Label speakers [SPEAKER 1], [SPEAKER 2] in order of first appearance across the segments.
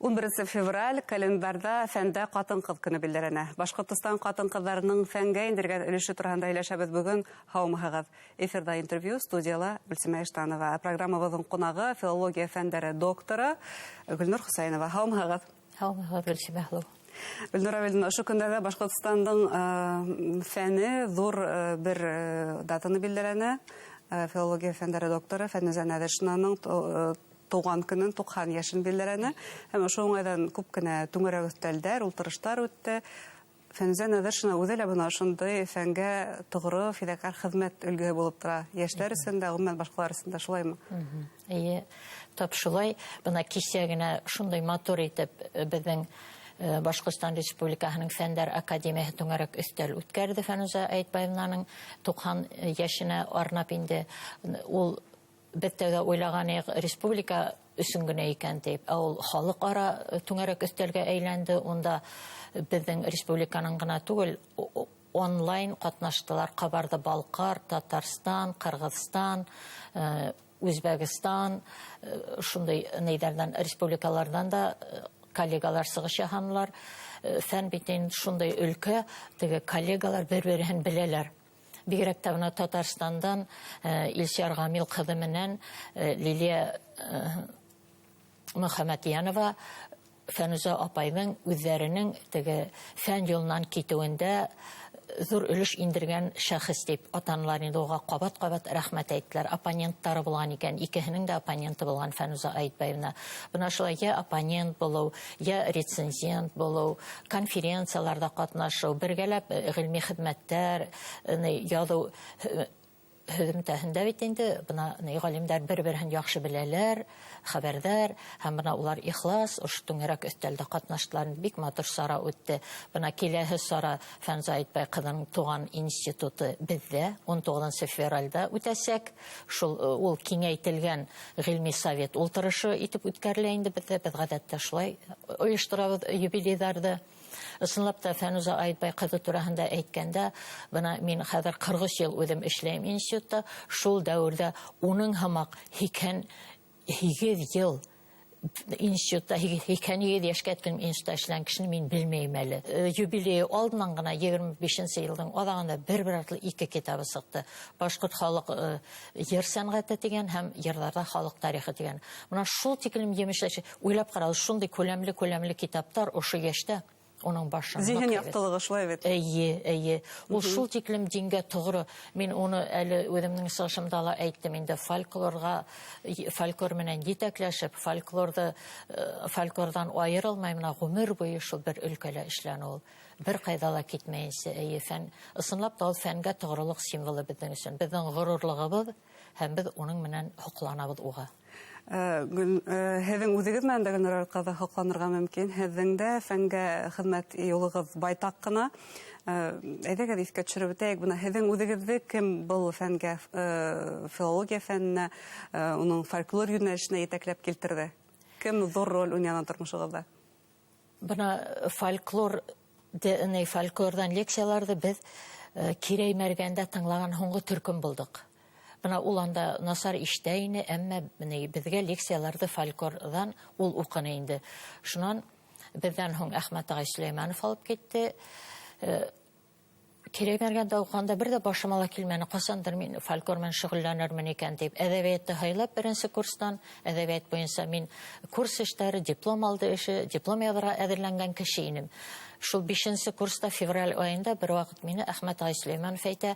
[SPEAKER 1] 11 февраль календарҙа фәндә ҡатын-ҡыҙ көнө билдәләнә. Башҡортостан ҡатын-ҡыҙҙарының фәнгә индергән өлөшө тураһында һөйләшәбеҙ бөгөн. Һаумыһығыҙ. Эфирҙа интервью, студияла Гөлсимә Иштанова. Программабыҙҙың ҡунағы филология фәндәре докторы Гөлнур Хөсәйенова. Һаумыһығыҙ.
[SPEAKER 2] Һаумыһығыҙ, Гөлсимә һылыу.
[SPEAKER 1] Гөлнур Әбелдина, ошо көндәрҙә Башҡортостандың фәне ҙур бер датаны билдәләне. Филология фәндәре докторы Фәнүзә Нәҙершинаның тыуған көнөн, 90 йәшен билдәләне. Һәм ошо уңайҙан күп кенә түңәрәк өҫтәлдәр, ултырыштар үтте. Фәнүзә Нәҙершина үҙе лә бына ошондай фәнгә тоғро, фиҙакәр хеҙмәт өлгөһө булып тора. Йәштәр өсөн дә, ғөмүмән башҡалар өсөн дә шулаймы?
[SPEAKER 2] Эйе, тап шулай. Бына кисә генә шундай матур итеп беҙҙең Башҡортостан Республикаһының Фәндәр Академияһы түңәрәк өҫтәл үткәрҙе Фәнүзә Айтбаевнаның 90 йәшенә арнап инде. Ул беҙ тәүҙә уйлаған инек республика өсөн генә икән тип, ә ул халыҡ-ара түңәрәк өҫтәлгә әйләнде. Унда беҙҙең республиканың ғына түгел, онлайн ҡатнаштылар Ҡабарҙы-Балҡар, Татарстан, Ҡырғыҙстан, Үзбәкстан, шундай нейҙәрҙән, республикаларҙан да коллегалар сығыш яһанылар. Фән бит инде шундай өлкә, теге коллегалар бер-береһен беләләр. Бигерәк тә бына Татарстандан Илсөяр Ғамил ҡыҙы менән Лилиә Мөхәммәтйәнова Фәнүзә апайҙың үҙҙәренең теге фән юлынан китеүендә ҙур өлөш индергән шәхес тип атанылар инде, уға ҡабат-ҡабат рәхмәт әйттеләр. Оппоненттары булған икән, икеһенең дә оппоненты булған Фәнүзә Айтбаевна. Бына шулай йә оппонент булыу, йә рецензент булыу, конференцияларҙа ҡатнашыу, бергәләп ғилми хеҙмәттәр яҙыу һөҙөмтәһендә бит инде бына ғалимдар бер-береһен яҡшы беләләр, хәбәрҙәр, һәм бына улар ихлас ошо түңәрәк өҫтәлдә ҡатнаштылар. Бик матур сара үтте. Бына киләһе сара Фәнүзә Айтбай ҡыҙының туған институты беҙҙә 19 февралдә үтәсәк. Шул ул киңәйтелгән ғилми совет ултырышы итеп үткәрелә инде беҙҙә. Беҙ ғәҙәттә шулай ойошторабыҙ юбилейҙарҙы. Ысынлап та Фәнүзә Айтбай ҡыҙы тураһында әйткәндә, бына мин хәҙер 43 йыл үҙем эшләйем институтта, шул дәүерҙә уның һымаҡ 88 йыл институтта, 88 йәшкә еткән институтта эшләгән кешене мин белмәйем әле. Юбилейы алдынан ғына 25 йылдың аҙағында бер-бер артлы ике китабы сыҡты. Башҡорт халыҡ йыр сәнғәте тигән һәм йырҙарҙа халыҡ тарихы тигән. Бына шул тиклем емешле, уйлап ҡарағыҙ, шундай күләмле-күләмле китаптар ошо йәштә уның башын
[SPEAKER 1] Зиһен
[SPEAKER 2] ныҡ
[SPEAKER 1] яҡтылығы шулай бит.
[SPEAKER 2] Эйе, эйе. Ул шул тиклем дингә тоғро. Мин уны әле үҙемдең сығышымда ла әйттем инде, фольклор менән етәкләшеп, фольклорҙан айырылмай, бына ғүмер буйы шул бер өлкәлә эшләне ул. Бер ҡайҙа ла китмәйенсә, эйе, фән. Ысынлап та ул фәнгә тоғролоҡ символы беҙҙең өсөн. Беҙҙең ғорурлығыбыҙ һәм беҙ уның менән һоҡланабыҙ уға.
[SPEAKER 1] Һеҙҙең үҙегеҙ менән дә Гөлнур ҡыҙы һоҡланырға мөмкин. Һеҙҙең дә фәнгә хеҙмәт юлығыҙ байтаҡ ҡына. Әйҙәгеҙ иҫкә төшөрөп үтәйек. Бына һеҙҙең үҙегеҙҙе кем был фәнгә, филология фәненә, уның фольклор йүнәлешенә етәкләп килтерҙе? Кем ҙур роль уйнаны тормошоғоҙҙа?
[SPEAKER 2] Бына фольклорҙан лекцияларҙы беҙ Кирәй Мәргәндә тыңлаған һуңғы төркөм булдыҡ. Бына ул анда насар иштә ине, әммә беҙгә лекцияларҙы фольклорҙан ул уҡыны инде. Шунан беҙҙән һуң Әхмәт ағай Сөләймәнов алып китте. Кирәй Мәргәндә уҡығанда бер ҙә башыма ла килмәне, ҡасандыр мин фольклор менән шөғөлләнермен икән тип. Әҙәбиәтте һайлап беренсе курстан, әҙәбиәт буйынса мин курс эштәре, диплом алды эше, диплом яҙырға әҙерләнгән кеше инем. Шул 5-нсе курста февраль айында бер ваҡыт мине Әхмәт ағай Сөләймәнов әйтә,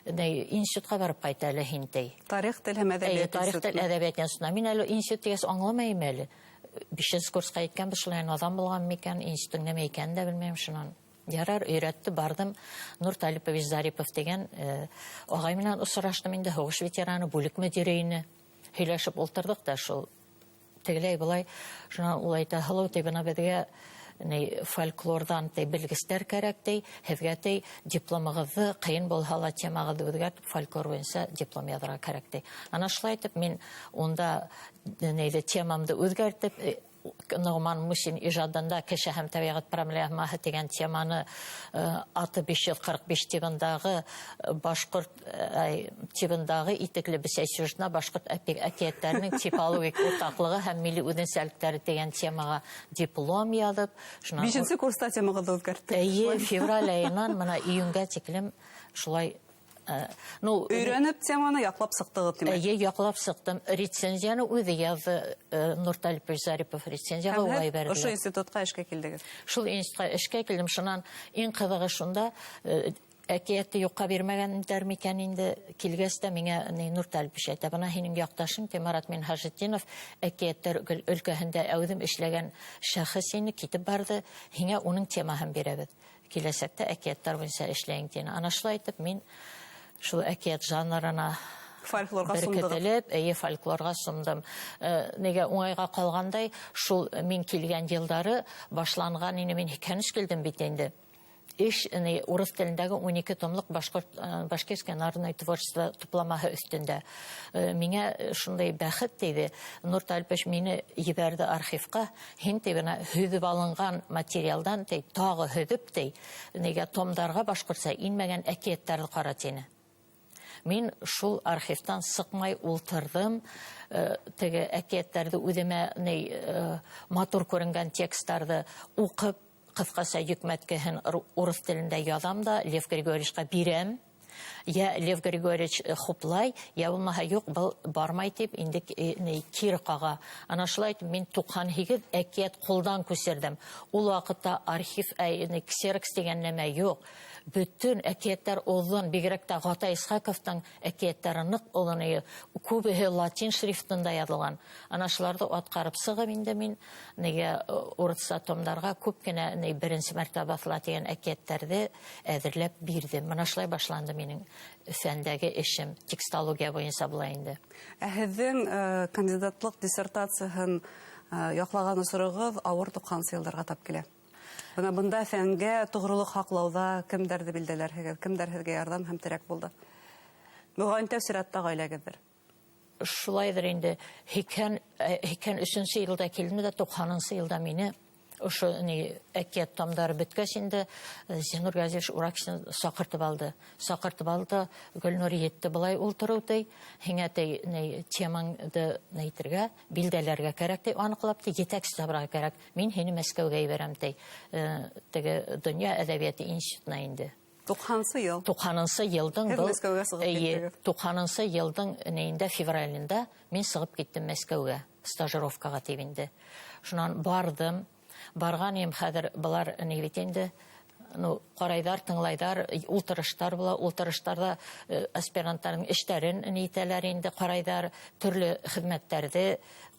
[SPEAKER 2] институтҡа барып ҡайт әле һин, ти.
[SPEAKER 1] Тарих, тел һәм әҙәбиәт
[SPEAKER 2] Эйе, тарих, тел,
[SPEAKER 1] институтына.
[SPEAKER 2] әҙәбиәт институтына. Мин әле институт тигәс аңламайым әле. 5-нсе курсҡа еткәнбеҙ, шулай наҙан булған микән, институттың нимә икәнен дә белмәйем шунан. Ярар, өйрәтте, барҙым. Нур Талипович Зарипов тигән ағай менән осраштым инде, һуғыш ветераны, бүлек мөдире ине. Һөйләшеп ултырҙыҡ та шул тегеләй былай. Шунан ул әйтә, һылыу, ти, бына беҙгә фольклорҙан ти белгестәр кәрәк, ти, һеҙгә ти дипломығыҙҙы ҡыйын булһа ла темағыҙҙы үҙгәртеп фольклор буйынса диплом яҙырға кәрәк, ти. Ана шулай итеп мин унда темамды үҙгәртеп, Ноғман Мусин ижадында кеше һәм тәбиғәт проблемаһы тигән теманы аты 545 тибындағы башҡорт тибындағы итекле бесәй сюжетына башҡорт әкиәттәренең типологик уртаҡлығы һәм милли үҙенсәлектәре тигән темаға диплом яҙып.
[SPEAKER 1] Бишенсе курста темағыҙҙы үҙгәрттек.
[SPEAKER 2] Эйе, февраль айынан мына июнгә тиклем шулай.
[SPEAKER 1] Ну, өйрәнеп теманы яҡлап сыҡтығыҙ, тимәк.
[SPEAKER 2] Эйе, яҡлап сыҡтым. Рецензияны үҙе яҙҙы Нурталипович Зарипов, рецензияға уға ебәрҙеләр.
[SPEAKER 1] Ошо институтҡа эшкә килдегеҙ?
[SPEAKER 2] Шул институтҡа эшкә килдем. Шунан иң ҡыҙығы шунда, әкиәтте юҡҡа бирмәгәндәр микән инде, килгәс тә миңә Нурталипович әйтә, бына һинең яҡташың Марат Минһажетдинов әкиәттәр өлкәһендә әүҙем эшләгән шәхес ине, китеп барҙы, һиңә уның темаһын бирәбеҙ. Киләсәктә әкиәттәр буйынса эшләйең тине. Ана шулай итеп мин шул әкиәт жанрына беркетелеп, эйе, фольклорға сумдым. Нигә уңайға ҡалғандай, шул мин килгән йылдары башланған ине, мин һикһән өс килдем бит инде. Эш урыҫ телендәге 12 томлыҡ башҡорт башкирское народное творчество тупламаһы өҫтөндә. Миңә шундай бәхет тейҙе. Нурталипович мине ебәрҙе архивҡа. Һин ти бына һөҙөп алынған материалдан ти тағы һөҙөп ти нигә томдарға башҡортса инмәгән әкиәттәрҙе ҡара тине. Мин шул архивтан сыҡмай ултырҙым, теге әкиәттәрҙе үҙемә матур күренгән тексттарҙы уҡып, ҡыҫҡаса йөкмәткеһен урыҫ телендә яҙам да Лев Григорьевичҡа бирәм. Я Лев Григорьевич хуплай, я булмаһа юҡ, был бармай тип инде кире ҡаға. Ана шулай итеп мин 98 әкиәт ҡулдан күсерҙем. Ул ваҡытта архив, ксерокс тигән нәмә юҡ. Бөтөн әкиәттәр оҙон, бигерәк тә Ғата Исхаковтың әкиәттәре ныҡ оҙон, күбеһе латин шрифтында яҙылған. Ана шуларҙы атҡарып сығып инде мин нигә урыҫса томдарға күп кенә беренсе мәртәбә баҫыла тигән әкиәттәрҙе әҙерләп бирҙем. Мына шулай башланды минең фәндәге эшем, текстология буйынса була инде.
[SPEAKER 1] Ә һеҙҙең кандидатлыҡ диссертацияһын яҡлаған осороғоҙ ауыр 90-нсы йылдарға тап килә. Бына бында фәнгә тоғролоҡ һаҡлауҙа кемдәрҙе билдәләрһегеҙ, кемдәр һеҙгә ярҙам һәм терәк булды? Мөғәйен тәү сиратта ғаиләгеҙҙер.
[SPEAKER 2] Шулайҙыр инде. 83-нсе йылда килдем дә 90-нсы йылда мине ошо әкиәт томдары бөткәс инде Зиннур Газиевич Ураксин саҡыртып алды. Саҡыртып алды, Гөлнур етте былай ултырыу ти, һиңә ти темаңды әйтергә, билдәләргә кәрәк ти, аныҡлап ти, етәксе табырға кәрәк. Мин һине Мәскәүгә ебәрәм ти, теге Донъя әҙәбиәте институтына инде.
[SPEAKER 1] 90-нсы йыл.
[SPEAKER 2] 90-нсы йылдың
[SPEAKER 1] был Мәскәүгә сығып киттегеҙ.
[SPEAKER 2] 90-нсы йылдың нейендә, февралендә мин сығып киттем Мәскәүгә, стажировкаға тип инде. Шунан барҙым. Барған ем хәҙер былар ни бит инде, ну, ҡарайҙар, тыңлайҙар, ултырыштар була, ултырыштарда аспиранттарҙың эштәрен ни итәләр инде, ҡарайҙар, төрлө хеҙмәттәрҙе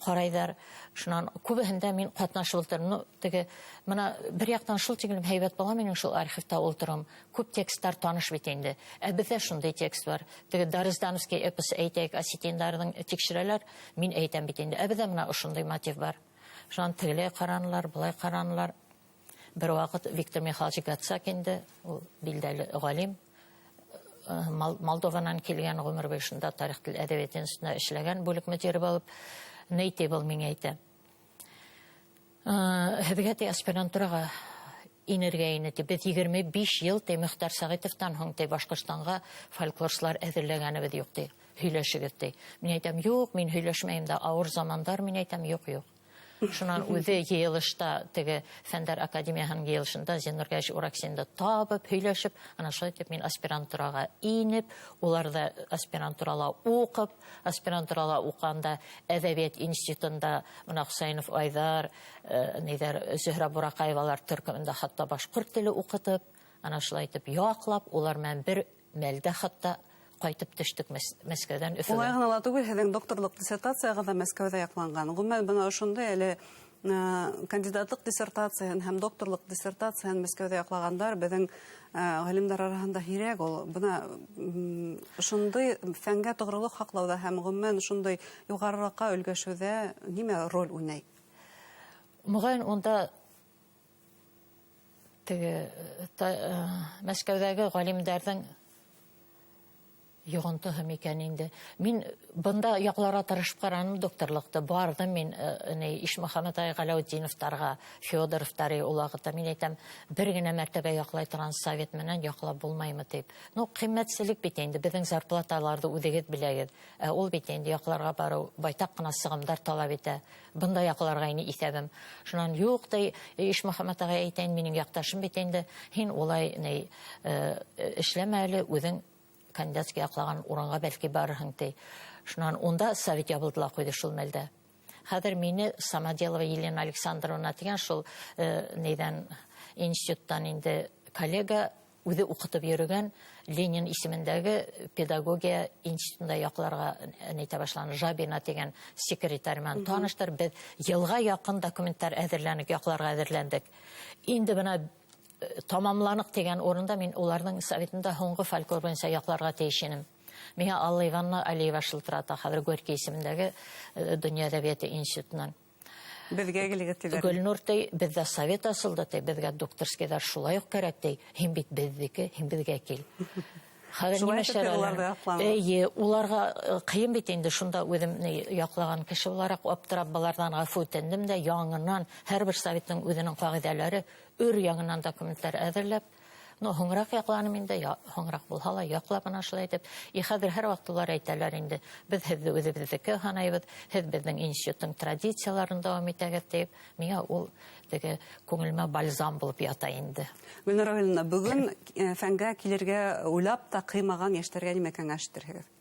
[SPEAKER 2] ҡарайҙар. Шунан күбеһендә мин ҡатнашып ултырам. Ну, теге, бына бер яҡтан шул тиклем һәйбәт була минең шул архивта ултырыуым. Күп тексттар таныш бит инде. Ә беҙҙә шундай текст бар. Теге Дарыздановский эпос әйтәйек, осетиндарҙың тикшерәләр, мин әйтәм бит инде. Ә беҙҙә бына ошондай мотив бар. Шунан тегеләй ҡаранылар, былай ҡаранылар. Бер ваҡыт Виктор Михайлович Гацак инде, ул билдәле ғалим, Молдованан килгән, ғүмер буйы шунда тарих тел әҙәбиәте институтында эшләгән бүлек мөдире булып, ни ти был миңә әйтә. Һеҙгә ти аспирантураға инергә ине ти. Беҙ 25 йыл ти Мөхтәр Сәғитовтан һуң ти Башҡортостанға фольклорсылар әҙерләгәнебеҙ юҡ ти. Һөйләшегеҙ ти. Мин әйтәм, юҡ, мин һөйләшмәйем дә, ауыр замандар, мин әйтәм, юҡ, юҡ. Шунан үҙе йыйылышта, теге Фәндәр Академияһының йыйылышында Зиннур Газиевич Ураксинды табып, һөйләшеп, ана шулай итеп мин аспирантураға инеп, улар ҙа аспирантурала уҡып, аспирантурала уҡҡанда Әҙәбиәт институтында бына Хусайнов Айҙар, ниҙәр, Зөһрә Бураҡаевалар төркөмөндә хатта башҡорт теле уҡытып, ана шулай итеп яҡлап, улар менән бер мәлдә хатта ҡайтып төштөк Мәскәүҙән Өфөгә.
[SPEAKER 1] Улай ғына ла түгел, һеҙҙең докторлыҡ диссертацияғыҙ ҙа Мәскәүҙә яҡланған. Ғөмүмән, бына ошондай әле кандидатлыҡ диссертацияһын һәм докторлыҡ диссертацияһын Мәскәүҙә яҡлағандар беҙҙең ғалимдар араһында һирәк ул. Бына ошондай фәнгә тоғролоҡ һаҡлауҙа һәм ғөмүмән ошондай юғарыраҡҡа өлгәшеүҙә нимә роль уйнай?
[SPEAKER 2] Моғайын, унда теге Мәскәүҙәге ғалимдарҙың Йоғонтоһо микән инде. Мин бында яҡларға тырышып ҡараным докторлыҡты. Барҙым мин Ишмөхәмәт ағай Ғәләүетдиновтарға, Федоровтар ул ваҡытта. Мин әйтәм, бер генә мәртәбә яҡлай торған совет менән яҡлап булмаймы тип. Ну, ҡиммәтселек бит инде, беҙҙең зарплаталарҙы үҙегеҙ беләгеҙ. Ул бит инде яҡларға барыу байтаҡ ҡына сығымдар талап итә. Бында яҡларға ине иҫәбем. Шунан юҡ ти, Ишмөхәмәт ағай әйтәйен, минең яҡташым бит инде. Һин улай эшләмә әле, үҙең кандидатский яҡлаған урынға бәлки барырһың ти. Шунан унда совет ябылды ла ҡуйҙы шул мәлдә. Хәҙер мине Самоделова Елена Александровна тигән шул нейҙән институттан инде коллега үҙе уҡытып йөрөгән Ленин исемендәге педагогия институтында яҡларға нәйтә башланы. Жабина тигән секретарь менән таныштыр. Беҙ йылға яҡын документтар әҙерләнек, яҡларға әҙерләндек. Инде бына тамамланыҡ тигән урында мин уларҙың советында һуңғы фольклор буйынса яҡларға тейеш инем. Миңә Алла Ивановна Алиева шылтырата, хәҙер Горький исемендәге Донъя әҙәбиәте институтынан.
[SPEAKER 1] Беҙгә килегеҙ тиҙәр.
[SPEAKER 2] Гөлнур ти, беҙҙә совет асылды ти, беҙгә докторскийҙар шулай уҡ кәрәк ти. Һин бит беҙҙеке, һин беҙгә кил. Хәҙер
[SPEAKER 1] Шулай
[SPEAKER 2] нимә
[SPEAKER 1] итеп
[SPEAKER 2] эшләргә?
[SPEAKER 1] уларҙы яҡланы.
[SPEAKER 2] Эйе, уларға ҡыйын бит инде, шунда үҙем яҡлаған кеше булараҡ аптырап быларҙан ғәфү үтендем дә, яңынан һәр бер советтың үҙенең ҡағиҙәләре, өр яңынан документтар әҙерләп, ну, һуңыраҡ яҡланым инде, һуңыраҡ булһа ла яҡлап ана шулай итеп. И хәҙер һәр ваҡыт улар әйтәләр инде, беҙ һеҙҙе үҙебеҙҙеке һанайбыҙ, һеҙ беҙҙең институттың традицияларын дауам итәгеҙ тип, миңә ул теге күңелемә бальзам булып ята инде.
[SPEAKER 1] Гөлнур Равиловна, бөгөн фәнгә килергә уйлап та ҡыймаған йәштәргә нимә кәңәш итерһегеҙ?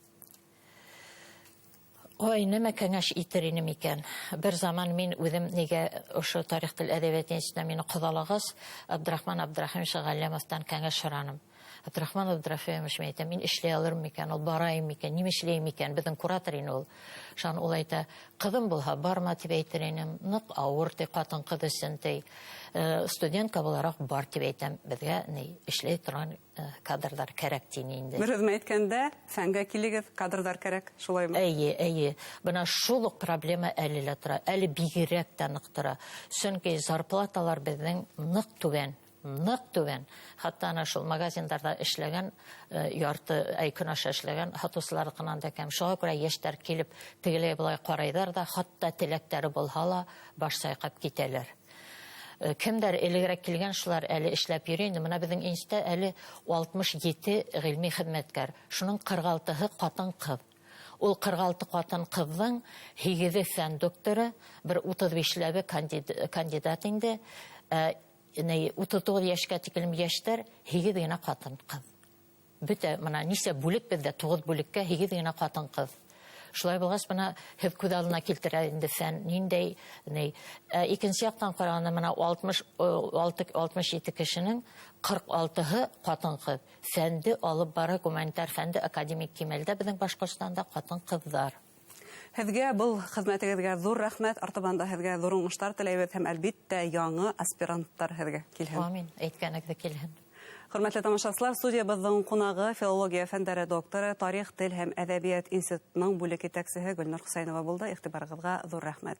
[SPEAKER 2] Ой, нимә кәңәш итер инем икән? Бер заман мин үҙем нигә ошо тарих тел әҙәбиәте институтына мине ҡоҙалағас, Абдрахман Абдрахимович Ғәлләмовтан кәңәш һораным. Абдрахман Абдрахимович, мин әйтәм, мин эшләй алырмы микән, ул барайым микән, нимә эшләйем микән? Беҙҙең куратор ине ул. Шунан ул әйтә, ҡыҙым булһа барма тип әйтер инем, ныҡ ауыр ти ҡатын ҡыҙ өсөн ти. Студентка булараҡ бар тип әйтәм, беҙгә ни эшләй торған кадрҙар кәрәк тине инде.
[SPEAKER 1] Бер һүҙ әйткәндә, фәнгә килегеҙ, кадрҙар кәрәк, шулаймы?
[SPEAKER 2] Эйе, эйе. Бына шул уҡ проблема әле лә тора, әле бигерәк тә ныҡ тора. Сөнки зарплаталар беҙҙең ныҡ түбән. Ныҡ түбән. Хатта ана шул магазиндарҙа эшләгән, ярты ай көн аша эшләгән һатыусыларҙыҡынан да кәм. Шуға күрә йәштәр килеп тегеләй былай ҡарайҙар ҙа, хатта теләктәре булһа ла баш сайҡап китәләр. Кемдәр элегерәк килгән, шулар әле эшләп йөрөй инде. Бына беҙҙең институтта әле 67 ғилми хеҙмәткәр. Шуның ҡырҡ алтыһы ҡатын-ҡыҙ. Ул ҡырҡ алты ҡатын-ҡыҙҙың һигеҙе фән докторы, бер утыҙ бишләбе кандидат инде. 39 йәшкә тиклем йәштәр, һигеҙ генә ҡатын-ҡыҙ. Бөтә бына нисә бүлек беҙҙә, туғыҙ бүлеккә һигеҙ генә ҡатын-ҡыҙ. Шулай булғас, бына һеҙ күҙ алдына килтерә инде фән ниндәй, ни. Икенсе яҡтан ҡарағанда, бына 67 кешенең ҡырҡ алтыһы ҡатын-ҡыҙ. Фәнде алып бара гуманитар фәнде академик кимәлдә беҙҙең Башҡортостанда ҡатын-ҡыҙҙар.
[SPEAKER 1] Һеҙгә был хеҙмәтегеҙгә ҙур рәхмәт, артабан да һеҙгә ҙур уңыштар теләйбеҙ һәм әлбиттә яңы аспиранттар һеҙгә килһен.
[SPEAKER 2] Амин, әйткәнегеҙ килһен.
[SPEAKER 1] Хөрмәтле тамашасылар, студиябыҙҙың ҡунағы филология фәндәре докторы, тарих, тел һәм әҙәбиәт институтының бүлек етәксеһе Гөлнур Хөсәйенова булды. Иғтибарығыҙға ҙур рәхмәт.